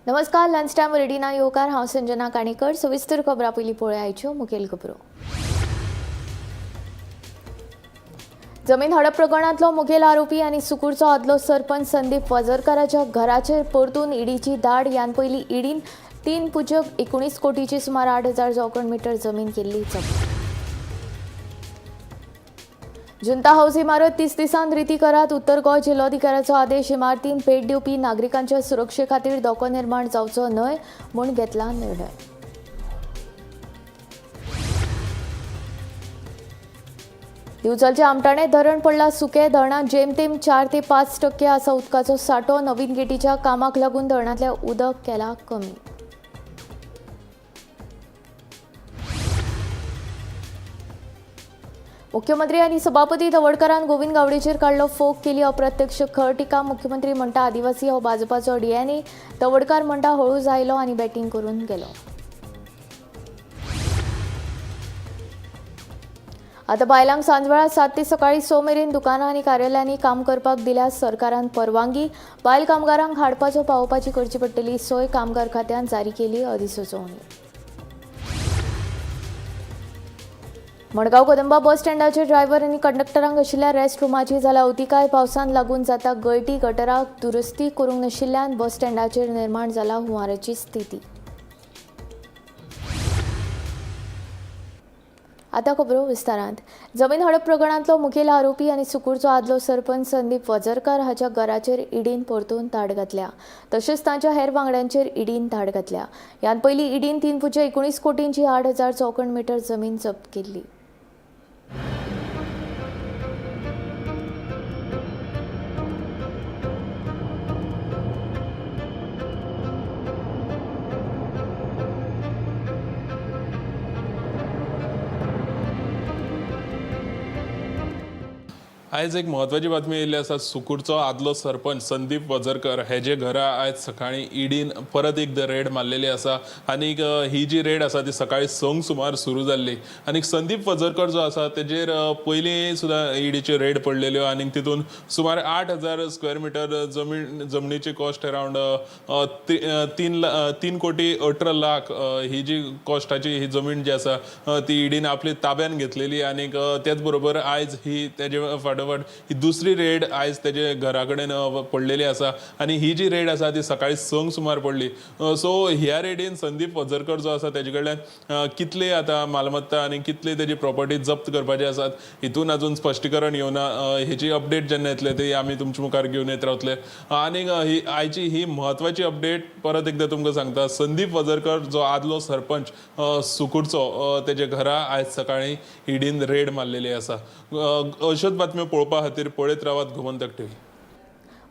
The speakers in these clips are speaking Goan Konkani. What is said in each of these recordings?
नमस्कार, लंच टायम रेडिना येवकार. हांव संजना काणेकर. सविस्तर खबरां पयलीं पळोवया आयच्यो मुखेल खबरो. जमीन हडप प्रकरणांतलो मुखेल आरोपी आनी सुकूरचो आदलो सरपंच संदीप वझरकाराच्या घराचेर परतून ईडीची धाड. ह्यान पयलीं ईडीन 3.19 कोटीची सुमार 8,000 चौखण मीटर जमीन केल्ली जप्त. जुंता हाऊस इमारत 30 दिसांत रिती करात, उत्तर गोंय जिल्लोधिकाऱ्याचो आदेश. इमारतीन भेट दिवपी नागरिकांच्या सुरक्षे खातीर धोको निर्माण जावचो न्हय म्हूण घेतला निर्णय. दिवचलचे आमटाणे धरण पडला सुके. धरणात जेमतेम 4 ते 5% आसा उदकाचो सांठो. नवीन गेटीच्या कामाक लागून धरणांतलें उदक केला कमी. मुख्यमंत्री आनी सभापती तवडकारान गोविंद गावडेचेर काडलो फोग, केली अप्रत्यक्ष खर टिका. मुख्यमंत्री म्हणटा आदिवासी हो भाजपाचो डीएनए. तवडकार म्हणटा हळूच आयलो आनी बॅटींग करून गेलो. आतां बायलांक सांजवेळा 7 ते सकाळी 6 मेरेन दुकानां आनी कार्यालयांनी काम करपाक दिल्या सरकारान परवानगी. बायल कामगारांक हाडपाचो पावोवपाची करची पडटली सोय. कामगार खात्यान जारी केली अधिसुचोवणी. मडगांव कदंबा बस स्टँडाचेर ड्रायव्हर आनी कंडक्टरांक आशिल्ल्या रेस्ट रुमाची जाल्या अवतिकाय. पावसान लागून जाता गळटी. गटराक दुरुस्ती करूंक नाशिल्ल्यान बस स्टँडाचेर निर्माण जाला हुंवाराची स्थिती. आतां खबरो विस्तारांत. जमीन हडप प्रकरणांतलो मुखेल आरोपी आनी सुकूरचो आदलो सरपंच संदीप वझरकार हाच्या घराचेर ईडीन परतून धाड घातल्या. तशेंच तांच्या हेर वांगड्यांचेर ईडीन धाड घातल्या. ह्यान पयलीं ईडीन 3.19 कोटींची 8,000 चौखण मीटर जमीन जप्त केल्ली. आयज एक म्हत्वाची बातमी येयल्ली आसा. सुकूरचो आदलो सरपंच संदीप वझरकर हेजे घरा आयज सकाळीं ईडीन परत एकदां रेड मारलेली आसा आनीक ही जी रेड आसा ती सकाळीं 6 सुमार सुरू जाल्ली. आनीक संदीप वझरकर जो आसा तेजेर पयलीं सुद्दां ईडीच्यो रेड पडलेल्यो आनीक तितून सुमार 8,000 स्क्वेअर मिटर जमनीची कॉस्ट अरावंड 3 कोटी 18 लाख ही जी कॉस्टाची ही जमीन जी आसा ती ईडीन आपली ताब्यान घेतलेली. आनीक तेच बरोबर आयज ही तेजे फाटोफाट ही दुसरी रेड आयज तेजे घरा कडेन पडलेली आसा आनी ही जी रेड आसा ती सकाळीं 6 सुमार पडली. सो ह्या रेडीन संदीप वझरकर जो आसा तेजे कडल्यान कितले आतां मालमत्ता आनी कितले तेजी प्रॉपर्टी जप्त करपाची आसात हितून अजून स्पश्टीकरण येवना. हेची अपडेट जेन्ना येतले ती आमी तुमच्या मुखार घेवन येत रावतले. आनीक ही आयची ही म्हत्वाची अपडेट परत एकदां तुमकां सांगता. संदीप वझरकर जो आदलो सरपंच सुकूरचो तेजे घरा आयज सकाळीं ईडीन रेड मारलेली आसा. अश्योच बातम्यो पळोवपा खातीर पळयत रावात गोमंतक टीव्ही.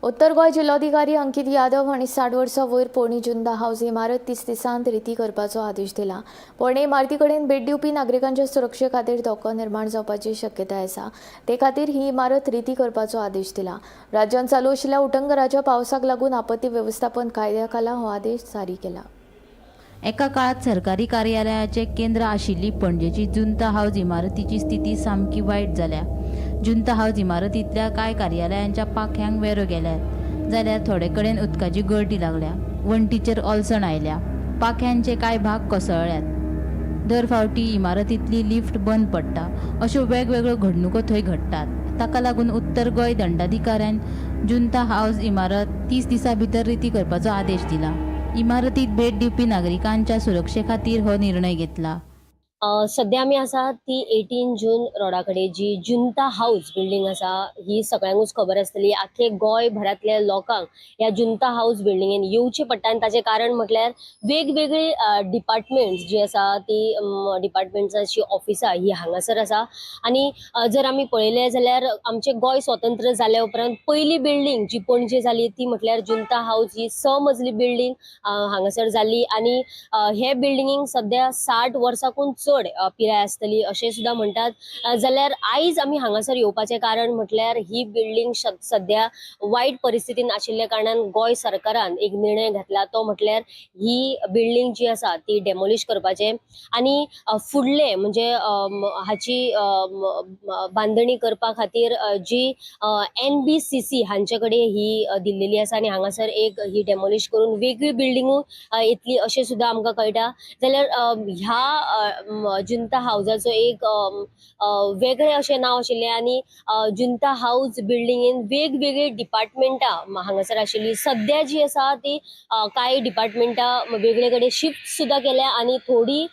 उत्तर गोंय जिल्लोधिकारी अंकित यादव हांणी 60 वर्सां वयर पोरणी जुंदा हाऊस इमारत 30 दिसांत रिती करपाचो आदेश दिला. पोरणे इमारती कडेन भेट दिवपी नागरिकांच्या सुरक्षे खातीर धोको निर्माण जावपाची शक्यताय आसा, ते खातीर ही इमारत रिती करपाचो आदेश दिला. राज्यांत चालू आशिल्ल्या उटंगराच्या पावसाक लागून आपत्ती वेवस्थापन कायद्या खाला हो आदेश जारी केला. एका काळात सरकारी कार्यालयाचे केंद्र आशिल्ली पणजेची जुंता हाऊस इमारतीची स्थिती सामकी वायट जाल्या. जुंता हाऊस इमारतींतल्या कांय कार्यालयांच्या पाख्यांक वेरो गेल्यात, जाल्यार थोडे कडेन उदकाची गळटी लागल्या, वण्टीचेर ओलसण आयल्या, पाख्यांचे कांय भाग कोसळ्ळ्यात. दर फावटी इमारतींतली लिफ्ट बंद पडटा. अश्यो वेगवेगळ्यो घडणुको थंय घडटात. ताका लागून उत्तर गोंय दंडाधिकाऱ्यान जुंता हाऊस इमारत 30 दिसां भितर रिती करपाचो आदेश दिला. इमारतीत भेट दिवपी नागरिकांच्या सुरक्षे खातीर हो निर्णय घेतला. सध्या आमी आसा ती 18 जून रोडा कडेन जी जुंता हाऊस बिल्डींग आसा ही सगळ्यांकूच खबर आसतली. आख्खे गोंय भरांतल्या लोकांक ह्या जुंता हाऊस बिल्डिंगेन येवचें पडटा आनी ताचें कारण म्हटल्यार वेगवेगळी डिपार्टमेंट्स जी आसा ती डिपार्टमेंट्साची ऑफिसां ही हांगासर आसा. आनी जर आमी पळयलें जाल्यार आमचें गोंय स्वतंत्र जाल्या उपरांत पयली बिल्डींग जी पणजे जाली ती म्हटल्यार जुंता हाऊस. ही 6 मजली बिल्डींग हांगासर जाली आनी हे बिल्डिंगेक सद्या 60 वर्सांकून चड पिराय आसतली अशें सुद्दां म्हणटात. जाल्यार आयज आमी हांगासर येवपाचें कारण म्हटल्यार ही बिल्डींग सद्या वायट परिस्थितीन आशिल्ल्या कारणान गोंय सरकारान एक निर्णय घेतला, तो म्हटल्यार ही बिल्डींग जी आसा ती डेमोलिश करपाचें आनी फुडले म्हणजे हाची बांदणी करपा खातीर जी NBCC हांचे कडेन ही दिल्लेली आसा आनी हांगासर एक ही डेमोलिश करून वेगळी बिल्डिंगूय येतली अशें सुद्दां आमकां कळटा. जाल्यार ह्या जुंता हावजाचो एक वेगळें अशें नांव आशिल्लें आनी जुंता हावज बिल्डिंगेन वेगवेगळी डिपार्टमेंटां हांगासर आशिल्ली. सद्या जी आसा ती कांय डिपार्टमेंटां वेगळे कडेन शिफ्ट सुद्दां केल्या आनी थोडी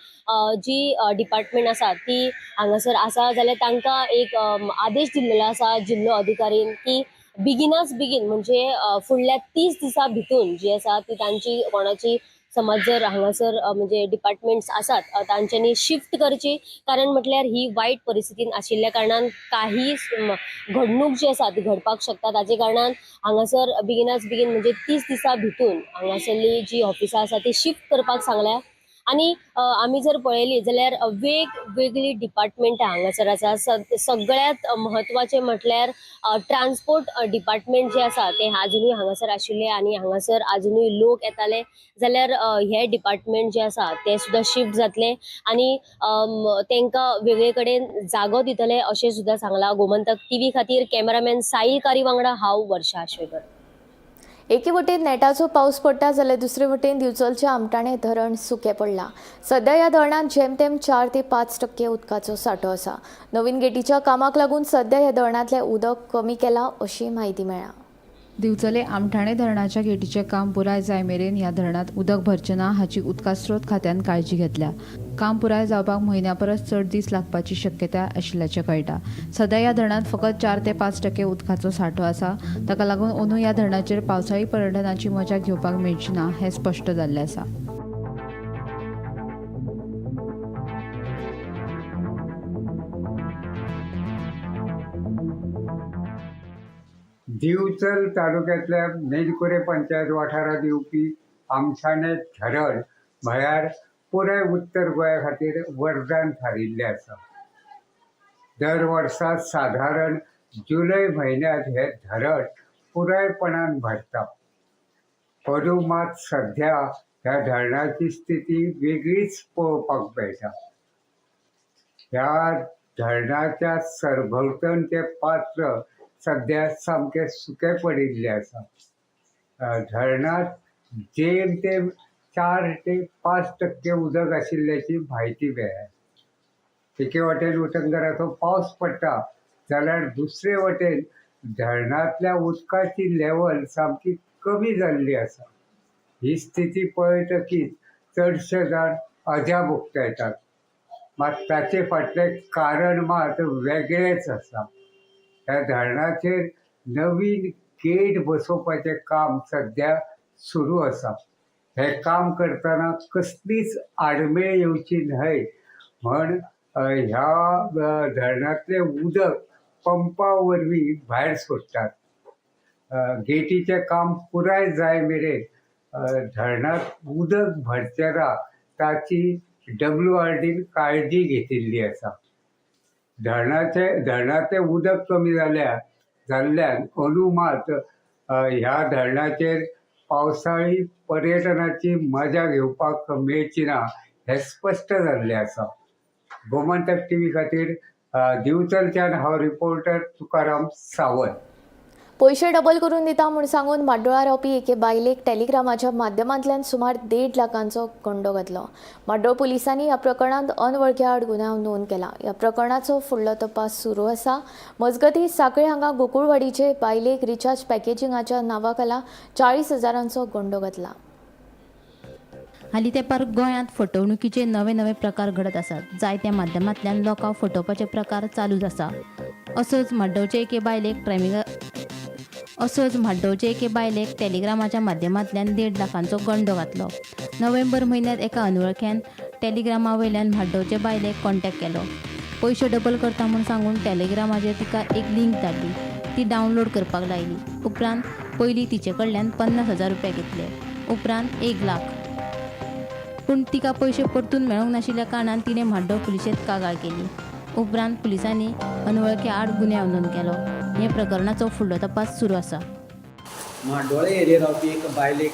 जी डिपार्टमेंट आसा ती हांगासर आसा. जाल्यार तांकां एक आदेश दिल्लेलो आसा जिल्लो अधिकारीन की बेगिनाच बेगीन म्हणजे फुडल्या 30 दिसां भितून जी आसा ती तांची कोणाची समज जर हांगासर म्हणजे डिपार्टमेंट्स आसात तांच्यांनी शिफ्ट करची, कारण म्हटल्यार ही वायट परिस्थितीन आशिल्ल्या कारणान काही घडणूक जी आसा ती घडपाक शकता. ताजे कारणान हांगासर बेगिनाच बेगीन म्हणजे 30 दिसां भितून हांगासरली जी ऑफिसां आसा ती शिफ्ट करपाक सांगल्या. आनी आमी जर पळयली जाल्यार वेगवेगळी डिपार्टमेंटां हांगासर आसा. सगळ्यांत म्हत्वाचें म्हटल्यार ट्रान्सपोर्ट डिपार्टमेंट जें आसा तें आजुनूय हांगासर आशिल्लें आनी हांगासर आजुनूय लोक येताले. जाल्यार हें डिपार्टमेंट जें आसा तें सुद्दां शिफ्ट जातलें आनी तांकां वेगळे कडेन जागो दितले अशें सुद्दां सांगलां. गोमंतक टीव्ही खातीर कॅमेरामॅन साहिल कारी वांगडा हांव वर्षा आश्वेकर. एके वटेन नेटाचो पावस पडटा जाल्यार दुसरे वटेन दिवचलच्या आमटाणें धरण सुकें पडलां. सध्या ह्या धरणांत जेमतेम 4 ते 5% उदकाचो सांठो आसा. नवीन गेटीच्या कामाक लागून सध्या ह्या धरणांतलें उदक कमी केलां अशी म्हायती मेळ्ळा. दिवचले आमठाणे धरणाच्या गेटीचें काम पुराय जाय मेरेन ह्या धरणांत उदक भरचें ना हाची उदका स्रोत खात्यान काळजी घेतल्या. काम पुराय जावपाक म्हयन्या परस चड दीस लागपाची शक्यताय आशिल्ल्याचें कळटा. सध्या ह्या धरणांत फकत 4 ते 5% उदकाचो सांठो आसा. ताका लागून अंदू ह्या धरणाचेर पावसाळी पर्यटनाची मजा घेवपाक मेळची ना हें स्पश्ट जाल्लें आसा. दिवचल तालुक्यांतल्या मेणकुरे पंचायत वाठारांत येवपी आमठाणें धरण म्हळ्यार पुराय उत्तर गोंया खातीर वरदान थारिल्लें आसा. दर वर्सा सादारण जुलय म्हयन्यांत हें धरण पुरायपणान भरता. अंदू मात सद्या ह्या धरणाची स्थिती वेगळीच पळोवपाक मेळटा. ह्या धरणाच्या सरभोंवतणचें पात्र सद्या सामकें सुकें पडिल्लें आसा. धरणांत जेमतेम 4 ते 5% उदक आशिल्ल्याची म्हायती मेळ्ळ्या. एके वटेन उटंगराचो पावस पडटा जाल्यार दुसरे वटेन धरणांतल्या उदकाची लेवल सामकी कमी जाल्ली आसा. ही स्थिती पळयतकीच चडशे जाण अजाप उक्तायतात. मात ताचे फाटलें कारण मात वेगळेंच आसा. ह्या धरणाचेर नवीन गेट बसोवपाचें काम सद्या सुरू आसा. हें काम करतना कसलीच आडमेळ येवची न्हय म्हण ह्या धरणांतलें उदक पंपा वरवीं भायर सोडटात. गेटीचें काम पुराय जाय मेरेन धरणांत उदक भरचें ना ताची WRDन काळजी घेतिल्ली आसा. धरणाचें उदक कमी जाल्ल्यान अंदू मात ह्या धरणाचेर पावसाळी पर्यटनाची मजा घेवपाक मेळची ना हें स्पश्ट जाल्लें आसा. गोमंतक टीव्ही खातीर दिवचलच्यान हांव रिपोर्टर तुकाराम सावंत. पयशे डबल करून दिता म्हूण सांगून म्हाड्डोळा रावपी एके बायलेक टेलिग्रामाच्या माध्यमांतल्यान सुमार 1.5 लाखांचो गंडो घातलो. म्हाड्डोळ पुलिसांनी ह्या प्रकरणांत अनवळख्या आड गुन्यांव नोंद केला. ह्या प्रकरणाचो फुडलो तपास सुरू आसा. मजगतीं साखळे हांगा गोकुळवाडीचे बायलेक रिचार्ज पॅकेजिंगाच्या नांवा खाला 40,000 गंडो घातला. हालीं तेंपार गोंयांत फटवणुकीचे नवे नवे प्रकार घडत आसात. जायत्या माध्यमांतल्यान लोकांक फटोवपाचे प्रकार चालूच आसा. असोच म्हाड्डोळचे एके बायलेक टेलिग्रामाच्या माध्यमांतल्यान 1.5 लाखांचो गंडो घातलो. नोव्हेंबर म्हयन्यांत एका अनवळख्यान टेलिग्रामा वयल्यान म्हाड्डोळचे बायलेक कॉन्टॅक्ट केलो. पयशे डबल करता म्हूण सांगून टेलिग्रामाचेर तिका एक लिंक धाडली. ती डावनलोड करपाक लायली. उपरांत पयलीं तिचे कडल्यान 50,000 रुपया घेतले. उपरांत 1 लाख. पूण तिका पयशे परतून मेळूंक नाशिल्ल्या कारणान तिणें म्हाड्डोळ पुलिशेंत कागाळ केली. उपरांत पुलिसांनी अनवळखी आड गुन्यांव नोंद केलो. हे प्रकरणाचो फुडलो तपास सुरू आसा. म्हाड्डोळे एरिया रावपी एक बायलेक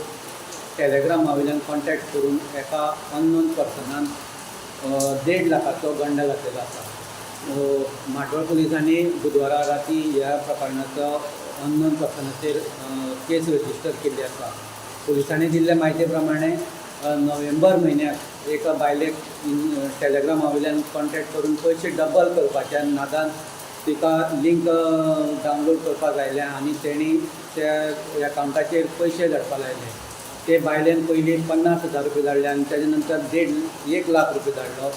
टेलेग्रामा वयल्यान कॉन्टॅक्ट करून एका अननोन पर्सनान 1.5 लाखाचो गंडा घातलेलो आसा. म्हाड्डोळ पुलिसांनी बुधवारा राती ह्या प्रकरणाचो अननोन पर्सनाचेर केस रजिस्टर केल्ली आसा. पुलिसांनी दिल्ले म्हायती प्रमाणे नोव्हेंबर म्हयन्याक एका बायलेक टेलेग्रामा वयल्यान कॉन्टॅक्ट करून पयशे डबल करपाच्या नादान तिका लिंक डावनलोड करपाक लायल्या आनी तेणी त्या एकावंटाचेर पयशे धाडपाक लायले. ते बायलेन पयलीं 50,000 रुपया धाडले आनी तेजे नंतर 1.5 लाख रुपया धाडलो.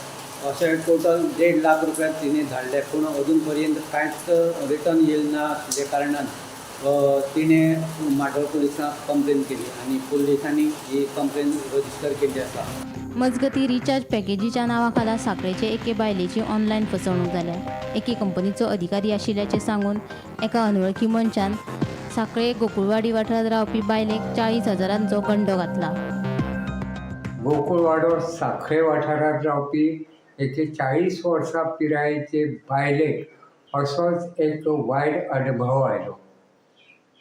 अशें टोटल 1.5 लाख रुपया तिणें धाडले, पूण अजून पर्यंत कांयच रिटर्न येयलें ना आशिल्ल्या कारणान तिणें म्हाड्डोळ पुलिसांक कंप्लेन केली आनी पुलिसांनी ही कंप्लेन रजिस्टर केल्ली आसा. मजगती रिचार्ज पॅकेजीच्या नांवाखाला साखळेचे एके बायलेची ऑनलायन फसवणूक जाल्या. एके कंपनीचो अधिकारी आशिल्ल्याचें सांगून एका अनवळखी मनशान साखळे गोकुळवाडी वाठारांत रावपी बायलेक 40,000 गंडो घातला. गोकुळवाडो साखळे वाठारांत रावपी एके 40 वर्सां पिरायेचे बायलेक असोच एक वायट अणभव आयलो.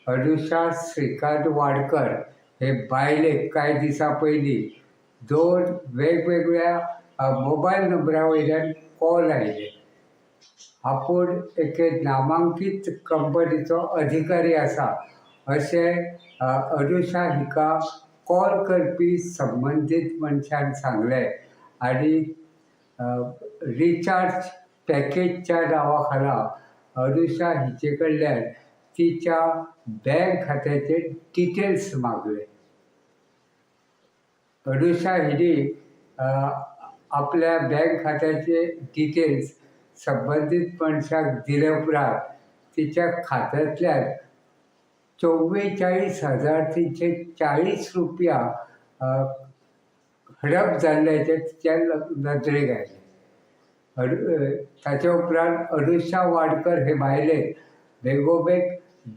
अनुषा श्रीकांत वाडकर हे बायलेक कांय दिसां पयलीं 2 वेगवेगळ्या मोबायल नंबरा वयल्यान कॉल आयले. आपूण एके नामांकीत कंपनीचो अधिकारी आसा अशें अनुषा हिका कॉल करपी संबंदीत मनशान सांगलें आनी रिचार्ज पॅकेजच्या नांवा खाला अनुषा हिचे कडल्यान तिच्या बँक खात्याचे डिटेल्स मागले. अनुषा हिणी आपल्या बँक खात्याचे डिटेल्स संबंदीत मनशाक दिले उपरांत तिच्या खात्यांतल्यान 44,340 रुपया हडप जाल्ल्याचें तिच्या नदरेक आयलें. ताच्या उपरांत अनुषा वाडकर हे बायलेक बेगोबेग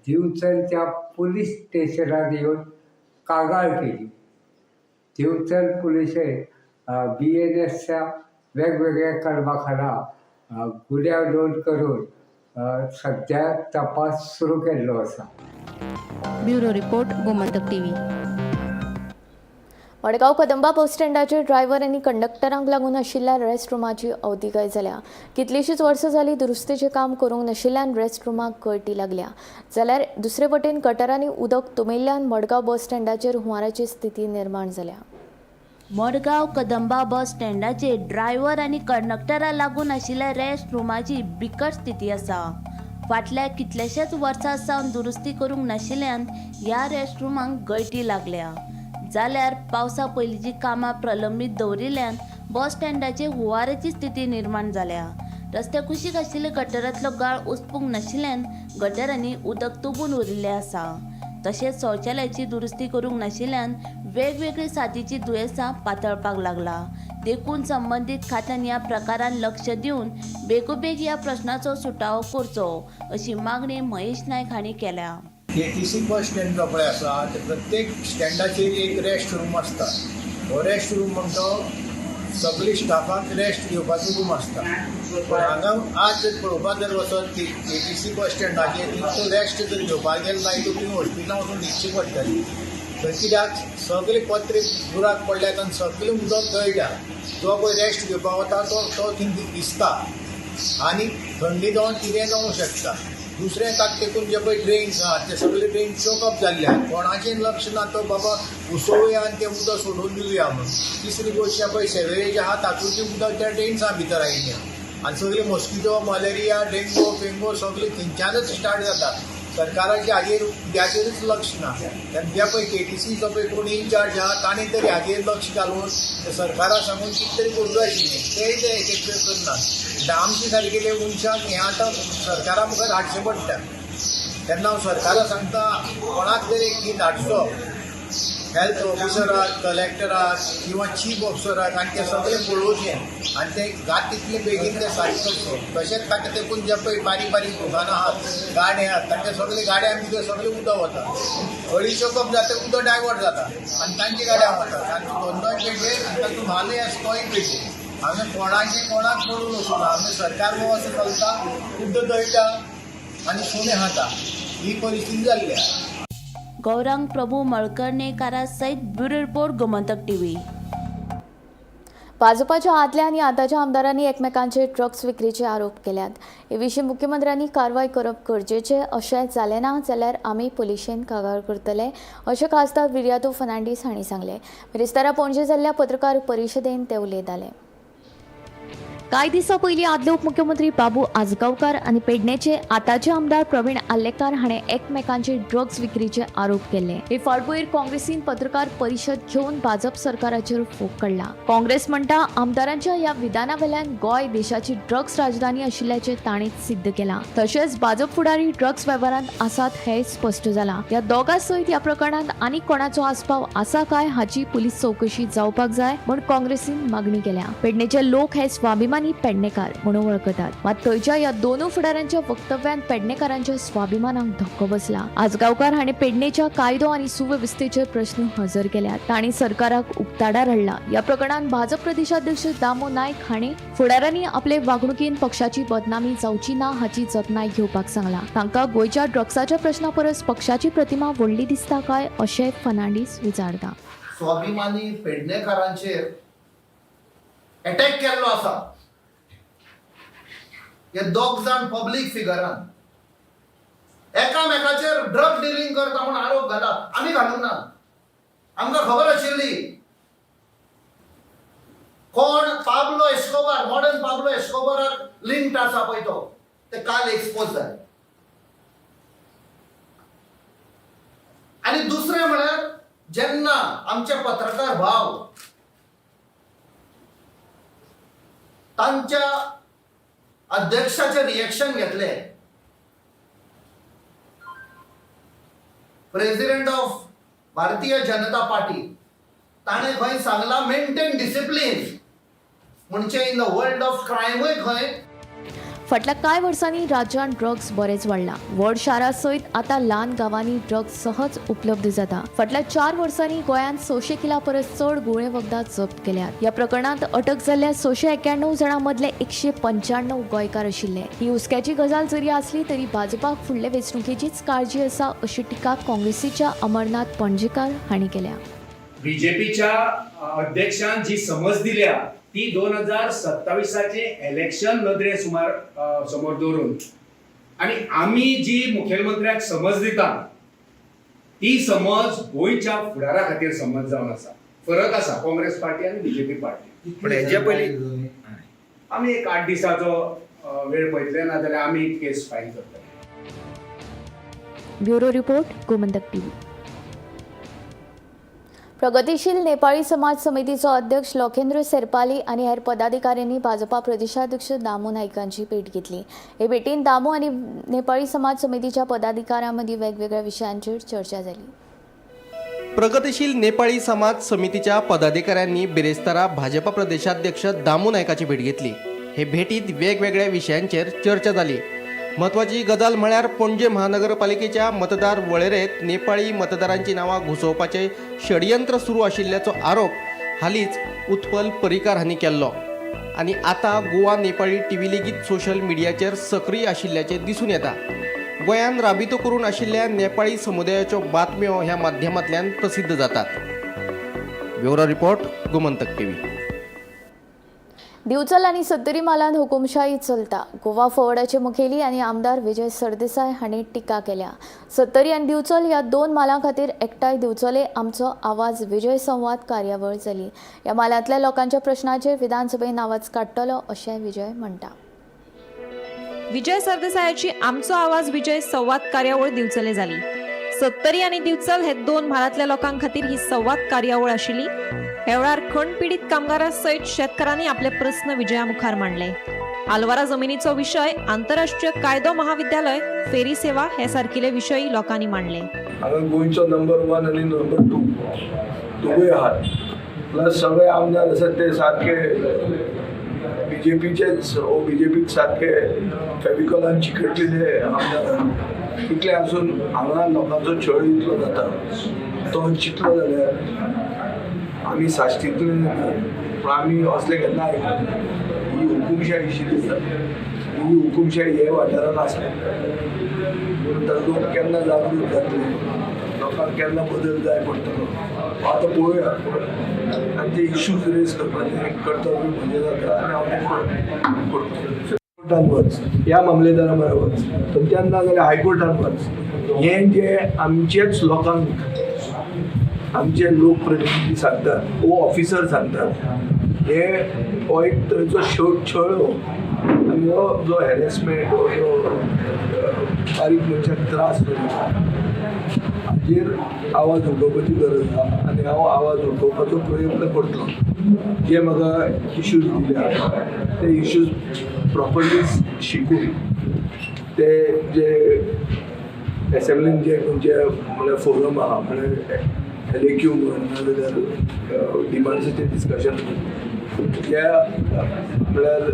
दिवचलच्या पुलीस स्टेशनार येवन कागाळ केली. दिवचल पुलिशेन BNSच्या वेगवेगळ्या कलमा खाला गुन्यांव नोंद करून सद्या तपास सुरू केल्लो आसा. Bureau report, Gomantak TV. Madgaon Kadamba बस स्टँडाचेर ड्रायव्हर आनी कंडक्टरांक लागून आशिल्ल्या रेस्ट रुमाची अवतिकाय जाल्या. कितलींशींच वर्सां जालीं दुरुस्तीचें काम करूंक नाशिल्ल्यान रेस्ट रुमाक गळटी लागल्या. जाल्यार दुसरे वटेन गटरांनी उदक तुंबिल्ल्यान मडगांव बस स्टँडाचेर हुंवाराची स्थिती निर्माण जाल्या. मडगांव कदंबा बस स्टँडाचेर ड्रायव्हर आनी कंडक्टरा लागून आशिल्ल्या रेस्ट रुमाची बिकट स्थिती आसा. फाटल्या कितल्याशाच वर्सां सावन दुरुस्ती करूंक नाशिल्ल्यान ह्या रेस्ट रुमांक गळटी लागल्या. जाल्यार पावसा पयलींची कामां प्रलंबीत दवरिल्ल्यान बस स्टँडाचेर हुंवाराची स्थिती निर्माण जाल्या. रस्त्या कुशीक आशिल्ल्या गटरांतलो गाळ उसपूंक नाशिल्ल्यान गटरांनी उदक तुंबून उरिल्लें आसा. तशेंच शौचालयाची दुरुस्ती करूंक नाशिल्ल्यान वेगवेगळी साथीची दुयेंसां पातळपाक लागला. देखून संबंदीत खात्यान ह्या प्रकारान लक्ष दिवन बेगोबेग ह्या प्रश्नाचो सुटावो करचो अशी मागणी महेश नायक हांणी केल्या. KTC bus stand जो पळय आसा ते प्रत्येक स्टँडाचेर एक रेस्ट रूम आसता. हो रेस्ट रूम म्हणटा सगळी स्टाफाक रेस्ट घेवपाचो रूम आसता. पूण हांगा आज जर पळोवपाक जर वचत KTC बस स्टँडाचेर तो रेस्ट जर घेवपाक गेलो जायत तुमी हॉस्पिटलां वचून न्हिदची पडटली. थंय कित्याक सगळे पत्रे बुराक पडल्यात आनी सगळें उदक गळटा. जो पळय रेस्ट घेवपाक वता तो थंय दिसता आनी थंडी जावन कितेंय जावंक शकता. दुसरें ताका तेकून जे पळय ड्रेन्स आहात ते सगळे ड्रेन चोकअप जाल्ले आहात. कोणाचें लक्ष ना तो बाबा उसोवया आनी तें उदक सोडून दिवया म्हणून. तिसरी गोश्ट पळय सेवेज आहा तातूंतलें उदक त्या ड्रेन्सां भितर आयिल्लें आनी सगळे मॉस्किटो, मलेरिया, डेंगू, पेंगो सगळे थंयच्यानच स्टार्ट जाता. सरकाराचे हाजेर उद्याचेरूच लक्ष ना. जे पळय KTCचो पळय कोण इनचार्ज आहा ताणें तरी हाजेर लक्ष घालून सरकारा सांगून कितें तरी करूंक जाय आशिल्लें. तेय ते एक एक करना. आमचे सारकेले मनशांक हें आतां सरकारा मुखार हाडचें पडटा. तेन्ना हांव सरकारा सांगता कोणाक तरी एक थंय धाडचो हेल्थ ऑफिसराक, कलेक्टराक किंवा चीफ ऑफिसराक आनी ते सगळे पळोवचें आनी ते जाता तितले बेगीन ते सारकें करचें. तशेंच ताका तेकून जे पळय बारीक बारीक दुकानां आहात, गाडे आहात, तांचे सगळे गाड्यां भितर सगळें उदक वता. अडीचशे कप जाता, उदक डायवर्ट जाता आनी तांच्या गाड्यांक वता. तांचो धंदोय पेड्डेर आनी तांचो म्हालय आसा तोय पेड्डेर. हांगा कोणाचें कोणाक पडून वचूं ना. हांगा सरकार हो असो चलता, खुद्द दळटा आनी सुणें खाता, ही परिस्थिती जाल्ली आसा. गौरांग प्रभू मळकर्णेकारा सयत ब्युरो रिपोर्ट, गोमंतक टीव्ही. भाजपाच्या आदल्या आनी आतांच्या आमदारांनी एकमेकांचेर ड्रग्स विक्रीचे आरोप केल्यात. हे विशीं मुख्यमंत्र्यांनी कारवाय करप गरजेचें. अशें जालें ना जाल्यार आमी पुलिशेन कागाळ करतले, अशें खासदार विरियातो फर्नांडीस हांणी सांगलें. बिरेस्तारा पणजे जाल्ल्या पत्रकार परिशदेन ते उलयताले. कांय दिसां पयलीं आदले उपमुख्यमंत्री बाबू आजगांवकार आनी पेडणेचे आतांचे आमदार प्रवीण आर्लेकार हाणें एकमेकांचेर ड्रग्स विक्रीचे आरोप केल्ले. हे फाटभुंयेर काँग्रेसीन पत्रकार परिशद घेवन भाजप सरकाराचेर फोग काडला. काँग्रेस म्हणटा, आमदारांच्या ह्या विधाना वेल्यान गोंय देशाची ड्रग्स राजधानी आशिल्ल्याचें ताणें सिद्ध केलां. तशेंच भाजप फुडारी ड्रग्स वेव्हारांत आसात हें स्पश्ट जालां. ह्या दोगां सयत ह्या प्रकरणांत आनीक कोणाचो आस्पाव आसा काय हाची पुलीस चवकशी जावपाक जाय म्हूण काँग्रेसीन मागणी केल्या. पेडणेचे लोक हे स्वाभिमानी पेडणेकार म्हणून वळखतात. मात थंयच्या ह्या दोनूय फुडाऱ्यांच्या वक्तव्यान पेडणेकारांच्या स्वाभिमानाक धक्को बसला. आजगांवकार हांणी पेडणेच्या कायदो आनी सुवेवस्थेचेर प्रश्न हजर केल्यात. तांणी सरकाराक उक्ताडार हाडला. ह्या प्रकरणात भाजप प्रदेशाध्यक्ष दामू नायक हांणी फुडाऱ्यांनी आपले वागणुकीन पक्षाची बदनामी जावची ना हाची जतनाय घेवपाक सांगला. तांकां गोंयच्या ड्रग्साच्या प्रश्ना परस पक्षाची प्रतिमा व्हडली दिसता काय अशें फर्नांडीस विचारता. स्वाभिमानी पेडणेकारांचेर अटॅक केल्लो आसा. हे दोग जाण पब्लीक फिगरान एकामेकाचेर ड्रग डिलिंग करता म्हूण आरोप घाला. आमी घालूंक ना. आमकां खबर आशिल्ली कोण पाब्लो एस्कोबार, मॉडर्न पाब्लो एस्कोबाराक लिंक्ड आसा पळय तो, ते काल एक्सपोज जाले. आनी दुसरें म्हळ्यार जेन्ना आमचे पत्रकार भाव तांच्या अध्यक्षाचे रिएक्शन घेतले, president of Bharatiya Janata party, ताणें खंय सांगलां मेंटेन डिसिप्लीन, म्हणजे इन the world of क्रायमूय खंय फाटल्या कांय वर्सांनी राज्यांत ड्रग्स बरेंच वाडलां. व्हड शारां सयत आतां ल्हान गांवांनी ड्रग्स सहज उपलब्ध जाता. फाटल्या 4 वर्सांनी गोंयांत 600 किला परस चड गुळे वखदां जप्त केल्यात. ह्या प्रकरणांत अटक जाल्ल्या 691 जाणां मदले 195 गोंयकार आशिल्ले. ही हुस्क्याची गजाल जरी आसली तरी भाजपाक फुडले वेंचणुकेचीच काळजी आसा अशी टिका काँग्रेसीच्या अमरनाथ पणजेकार हांणी केल्या. बीजेपीच्या अध्यक्षान जी समज दिल्या ती 2027 इलेक्शन नदरे सुमार समोर दवरून, आनी आमी जी मुखेलमंत्र्याक समज दिता ती समज गोंयच्या फुडारा खातीर समज जावन आसा. फरक आसा काँग्रेस पार्टी आनी बीजेपी पार्टी. पण हेजे पयलीं आमी एक 8 दिसाचो वेळ पळयतले, ना जाल्यार आमी केस फायल करतले. Bureau report, Gomantak TV. प्रगतीशील नेपाळी समाज समितीचो अध्यक्ष लोकेंद्र सेरपाली आनी हेर पदाधिकाऱ्यांनी भाजपा प्रदेशाध्यक्ष दामू नायकांची भेट घेतली. हे भेटीन दामू आनी नेपाळी समाज समितीच्या पदाधिकाऱ्यां मदीं वेगवेगळ्या विशयांचेर चर्चा जाली. प्रगतीशील नेपाळी समाज समितीच्या पदाधिकाऱ्यांनी बिरेस्तारा भाजपा प्रदेशाध्यक्ष दामू नायकाची भेट घेतली. हे भेटीत वेगवेगळ्या विशयांचेर चर्चा जाली. म्हत्वाची गजाल म्हळ्यार पणजे महानगरपालिकेच्या मतदार वळेरेंत नेपाळी मतदारांची नांवां घुसोवपाचें षडयंत्र सुरू आशिल्ल्याचो आरोप हालींच उत्पल पर्रीकार हांणी केल्लो आनी आतां गोवा नेपाळी टीव्ही लेगीत सोशल मिडियाचेर सक्रीय आशिल्ल्याचें दिसून येता. गोंयांत राबितो करून आशिल्ल्या नेपाळी समुदायाच्यो बातम्यो ह्या माध्यमांतल्यान प्रसिद्ध जातात. Bureau report, Gomantak TV. Divchal आनी सत्तरी म्हालांत हुकुमशाही चलता. गोवा फॉरवर्डाचे मुखेली आनी आमदार विजय सरदेसाय हांणी टिका केल्या. सत्तरी आनी दिवचल ह्या 2 म्हालां खातीर एकठांय दिवचले आमचो आवाज विजय संवाद कार्यावळ जाली. ह्या म्हालांतल्या लोकांच्या प्रश्नाचेर विधानसभेन आवाज काडटलो अशें विजय म्हणटा. विजय सरदेसायाची आमचो आवाज विजय संवाद कार्यावळ दिवचले जाली. सत्तरी आनी दिवचल हे 2 म्हालांतल्या लोकां खातीर ही संवाद कार्यावळ आशिल्ली. ह्या वेळार खण पिडीत कामगारां सयत शेतकारांनी आपले प्रस्न विजया मुखार मांडले. आलवारा जमिनीचो विशय, आंतरराष्ट्रीय कायदो महाविद्यालय, फेरी सेवा हे सारकिले विशय लोकांनी मांडले. हांगा गोंयचो नंबर 1 आनी नंबर 2 दोगूय आहात. प्लस सगळे आमदार आसात ते सारके बीजेपीचेच, ओ बीजेपीक सारके फेविकॉलान चिकटलेले आमदार आहात. इतलें आसून हांगा लोकांचो छळ इतलो जाता, तो चिंतलो जाल्यार आमी साश्टींतले पूण आमी असलें केन्ना आयकूंक. ही हुकुमशाही अशी दिसता, ही हुकुमशाही हे वाठारान आसा. म्हणून लोक केन्ना जागृत जातले, लोकांक केन्ना बदल जाय पडटलो आतां पळोवया. आनी ते इश्यूज रेज करपाचें कर्तव्य म्हजें जाता आनी हांव तें करतलो. कोर्टान वच, ह्या मामलेदारा बरोबर वच, थंयच्यान ना जाल्यार हायकोर्टान वच. हें जे आमचेच लोकांक आमचे लोकप्रतिनिधी सांगतात वो ऑफिसर सांगतात, हे हो एक तरेचो छळ हो. आनी हो जो हॅरेसमेंट हो जो बारीक मनशाक त्रास जाता हाजेर आवाज उठोवपाची गरज आसा आनी हांव आवाज उठोवपाचो प्रयत्न करतलो. जे म्हाका इश्यूज दिल्या ते इश्यूज प्रॉपरली शिकून ते जे एसेंब्लीन जे खंयचे म्हळ्यार फोरम आहा, म्हळ्यार LAQ म्हण नाजाल्यार डिमांड्साचेर डिस्कशन ह्या म्हळ्यार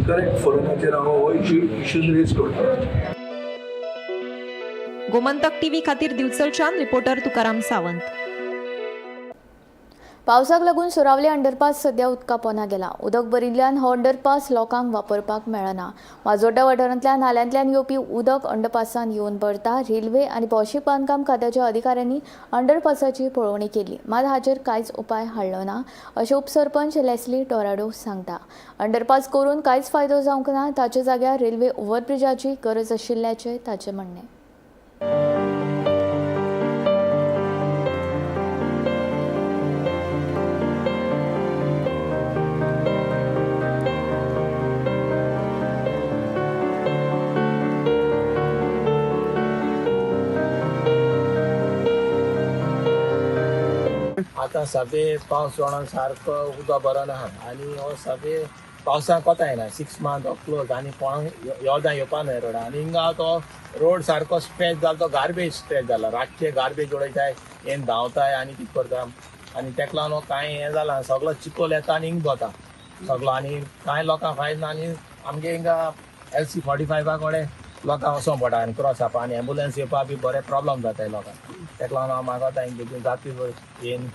करेक्ट फोरमाचेर हांव हो इश्यूज रेज करता. गोमंतक टीव्ही खातीर दिवचलच्यान रिपोर्टर तुकाराम सावंत. पावसाक लागून सुरावले अंडरपास सध्या उदका पोंदा गेला. उदक भरिल्ल्यान हो अंडरपास लोकांक वापरपाक मेळना. माजोड्डा वाठारांतल्या नाल्यांतल्यान येवपी उदक अंडरपासान येवन भरता. रेल्वे आनी भौशीक बांदकाम खात्याच्या अधिकाऱ्यांनी अंडरपासाची पळोवणी केली, मात हाचेर कांयच उपाय हाडलो ना अशें उपसरपंच लेस्ली टोराडो सांगता. अंडरपास करून कांयच फायदो जावंक ना, ताच्या जाग्यार रेल्वे ओव्हरब्रिजाची गरज आशिल्ल्याचें ताचें म्हणणें. आतां सापे पावस जावन सारको उदक भरोन आहा आनी हो सापे पावसाक कोता येना. 6 मंथ हो क्लोज आनी कोणाक योदा येवपा न्हय रोडा. आनी हिंगा तो रोड सारको स्ट्रेच जाला, तो गार्बेज स्ट्रेच जाला. रातचे गार्बेज उडयताय, येन धांवताय आनी कितें करता आनी तेका लागून कांय हें जाला, सगळो चिकोल येता आनी हिंग वता सगळो. आनी कांय लोकांक फायद ना. आनी आमगे हिंगा LC 45 कडेन लोकांक वचोंक पडटा आनी क्रॉस जावपा आनी एम्बुलन्स येवपा बी बरें प्रॉब्लम जाता लोकांक. तेका लागून हांव मागता हिंग बेगीन जाती येन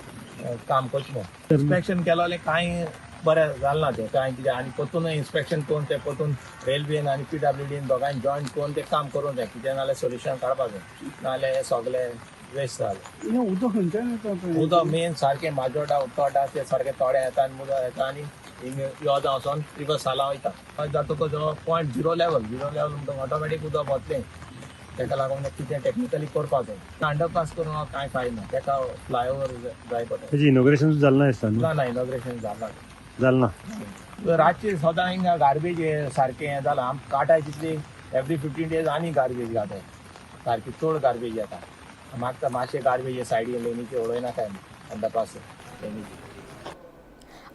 काम करचें म्हणून. इन्स्पेक्शन केलें कांय बरें जालें ना तें कांय कितें. आनी परतून इन्स्पेक्शन करून तें परतून रेल्वेन आनी PWDन दोगांयन जॉयंट करून तें काम करूंक जाय. कितें नाल्यार सोल्युशन काडपाक जाय, नाल्यार हें सगळें वेस्ट जालें. उदक खंयच्यान येता? उदक मेन सारकें माजोडा उतोडा ते सारकें तोड्या येता आनी उदक येता आनी हिंग योदा वचोन रिवर्स साला वयता. जातकच पॉयंट झिरो लेवल म्हणटकच ऑटोमॅटीक उदक वतलें. तेका लागून कितें टेक्निकली करपाक जाय. अंडरपास करून कांय फायदो ना, तेका फ्लायओवर जाय पडटा. तेजें इनॉग्रेशन जालें ना दिसता न्हू? ना ना, इनॉग्रेशन जालें जालें ना. रातचे सदां हिंगा गार्बेज सारकें हें जालां. आम काटाय तितली एवरी 15 डेज आनी गार्बेज घाताय, सारकी चड गार्बेज येता. म्हाका मातशें गार्बेज सायडीन लेनीचे उडयनाकाय अंडरपास लेनीचे.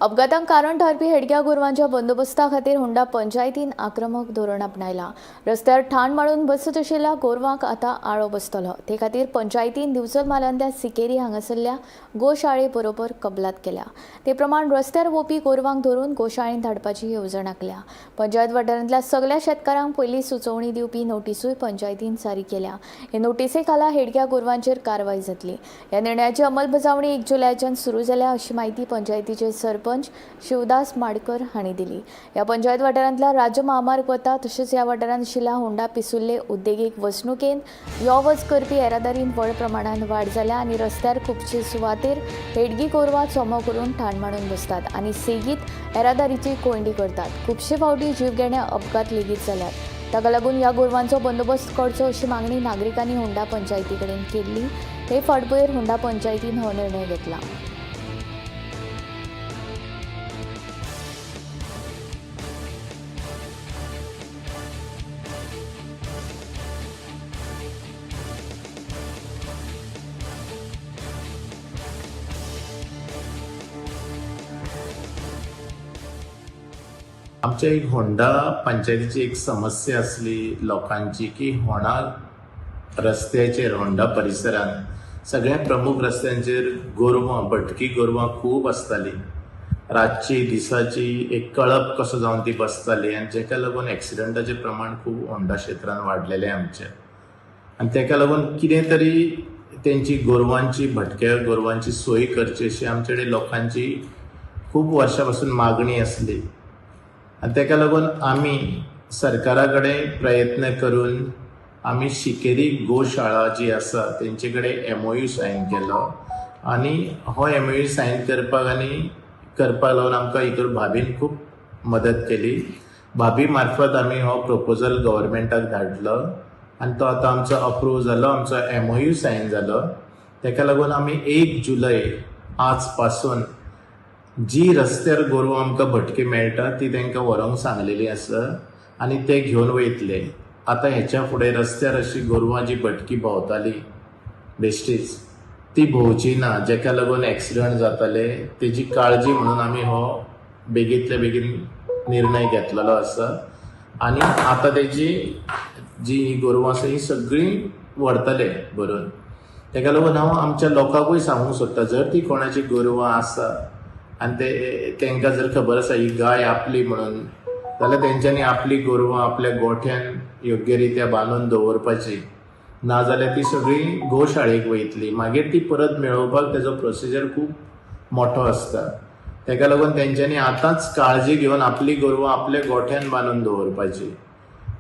अपघातांक कारण थारपी हेडग्या गोरवांच्या बंदोबस्ता खातीर होंडा पंचायतीन आक्रमक धोरण आपणायला. रस्त्यार ठाण मारून बसत आशिल्ल्या गोरवांक आतां आळो बसतलो. ते खातीर पंचायतीन दिवचल म्हालांतल्या सिकेरी हांगासरल्या गोशाळे बरोबर कबलात केल्या. ते प्रमाण रस्त्यार वोपी गोरवांक धरून गोशाळेंत धाडपाची येवजण आंखल्या. पंचायत वाठारांतल्या सगल्या शेतकारांक पयली सुचोवणी दिवपी नोटिसूय पंचायतीन जारी केल्या. हे नोटिसे खाला हेडग्या गोरवांचेर कारवाय जातली. ह्या निर्णयाची अंमलबजावणी 1 जुलयाच्यान सुरू जाल्या अशी म्हायती पंचायतीचे सरपंच शिवदास माडकर हांणी दिली. ह्या पंचायत वाठारांतल्या राज्य महामार्ग वता तशेंच ह्या वाठारांत आशिल्ल्या होंडा पिसुल्ले उद्देगीक वसणुकेंत यो वच करपी येरादारींत व्हड प्रमाणांत वाड जाल्या आनी रस्त्यार खुबशे सुवातेर हेडगी गोरवां चोमो करून ठाण मांडून बसतात आनी सेगीत येरादारीची कोंयडी करतात. खुबशे फावटी जीवघेणे अपघात लेगीत जाल्यात. ताका लागून ह्या गोरवांचो बंदोबस्त करचो अशी मागणी नागरिकांनी होंडा पंचायती कडेन केल्ली. हे फाटभुंयेर होंडा पंचायतीन हो निर्णय घेतला. आमच्या एक होंडा पंचायतीची एक समस्या आसली लोकांची की होंडा रस्त्याचेर होंडा परिसरांत सगळ्या प्रमुख रस्त्यांचेर गोरवां, भटकी गोरवां खूब आसतालीं. रातची दिसाची एक कळप कसो जावन ती बसताली आनी जेका लागून एक्सिडंटाचें प्रमाण खूब होंडा क्षेत्रांत वाडलेलें आमचें. आनी तेका लागून कितें तरी तेंची गोरवांची, भटक्या गोरवांची सोय करची अशी आमचे कडेन लोकांची खूब वर्सां पासून मागणी आसली. आनी तेका लागून आमी सरकारा कडेन प्रयत्न करून आमी शिकेरी गोशाळा जी आसा तेंचे कडेन एमओयू सायन केलो आनी हो एमओयू सायन करपाक आनी करपाक लागून आमकां हितूर भाभीन खूब मदत केली. भाभी मार्फत आमी हो प्रोपोजल गव्हर्मेंटाक धाडलो आनी तो आतां आमचो अप्रूव जालो, आमचो एमओयू सायन जालो. तेका लागून आमी 1 जुलय आज पासून जी रस्त्यार गोरवां आमकां भटकी मेळटा ती तांकां व्हरोंक सांगलेली आसा आनी ते घेवन वयतले. आतां हेच्या फुडें रस्त्यार अशी गोरवां जी भटकी भोंवताली बेश्टीच ती भोंवची ना, जेका लागून एक्सिडंट जाताले तेजी काळजी म्हणून आमी हो बेगींतल्या बेगीन निर्णय घेतलेलो आसा. आनी आतां तेजी जी गोरवां आसा ही सगळीं व्हरतले भरून. तेका लागून हांव आमच्या लोकांकूय सांगूंक सोदतां, जर ती कोणाची गोरवां आसा आनी ते तांकां जर खबर आसा ही गाय आपली म्हणून, जाल्यार तेंच्यांनी आपली गोरवां आपल्या गोठ्यान योग्य रित्या बांदून दवरपाची, नाजाल्यार ती सगळी गोशाळेक वयतली, मागीर ती परत मेळोवपाक तेजो प्रोसिजर खूब मोठो आसता. तेका लागून तेंच्यांनी आतांच काळजी घेवन आपली गोरवां आपल्या गोठ्यान बांदून दवरपाची.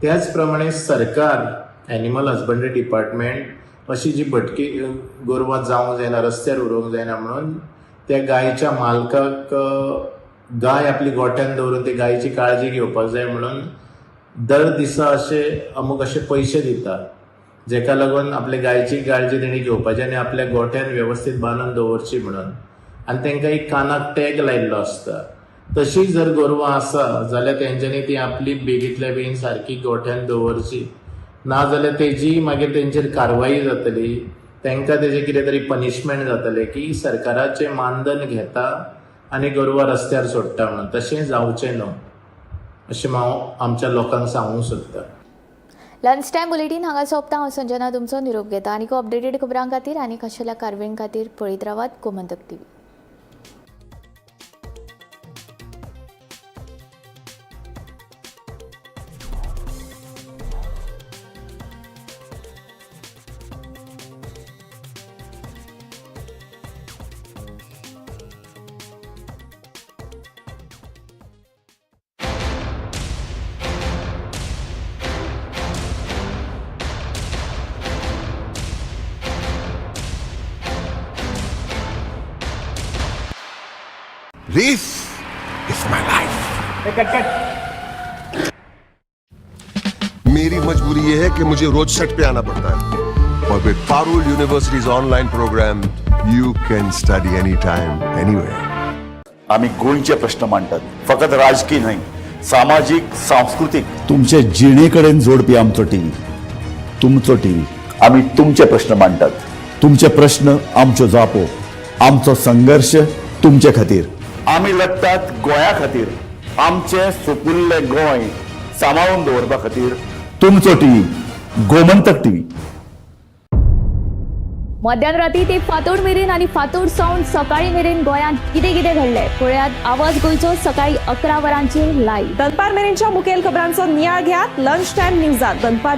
त्याच प्रमाणे सरकार, एनिमल हजबंडरी डिपार्टमेंट अशी जी भटकी गोरवां जावंक जायना, रस्त्यार उरोवंक जायना म्हणून त्या गायच्या मालकाक गाय आपली गोठ्यान दवरून ते गायची काळजी घेवपाक जाय म्हणून दर दिसा अशे अमूक अशे पयशे दिता, जेका लागून आपल्या गायची काळजी तेणी घेवपाची आनी आपल्या गोठ्यान वेवस्थीत बांदून दवरची म्हणून. आनी तांकां एक कानाक टॅग लायिल्लो आसता. तशी जर गोरवां आसा जाल्यार तेंच्यांनी ती आपली बेगींतल्या बेगीन सारकी गोठ्यान दवरची, नाजाल्यार तेजी मागीर तेंचेर कारवाई जातली, तांकां तेजें कितें तरी पनिशमेंट जातलें की सरकाराचें मानधन घेता आनी गोरवां रस्त्यार सोडटा म्हणून. तशें जावचें न्हू अशें हांव आमच्या लोकांक सांगूंक सोदतां. लंच टायम बुलेटीन हांगा सोंपता. हांव संजना तुमचो निरोप घेता. आनीक अपडेटेड खबरां खातीर आनी खाशेल्या कारवाये खातीर पळयत रावात Gomantak TV. This is my life. मेरी मजबूरी ये है कि मुझे रोज सेट पे आना पड़ता है और with Parul University's online program, you can study anytime, anywhere. आम्ही गोंयचे प्रश्न मांडटात, फकत राजकीय न्हय, सामाजीक, सांस्कृतीक. तुमचे जिणे कडेन जोडपी आमचो टीव्ही, तुमचो टीव्ही. आम्ही तुमचे प्रश्न मांडटात, तुमचे प्रश्न आमच्यो जापो, आमचो संघर्श तुमचे खातीर. आमी लढटात गोंया खातीर, आमचें सुपुल्लें गोंय सांबाळून दवरपा खातीर. तुमचो टीव्ही, गोमंतक टीव्ही. मध्यान राती ते फांतोड मेरेन आनी फांतोड सावन सकाळी मेरेन गोंयांत कितें कितें घडलें पळयात आवाज गोंयचो सकाळी 11 वरांचेर लायव्ह. दनपार मेरेनच्या मुखेल खबरांचो नियाळ घेयात लंच टायम न्यूजात दनपारच्या.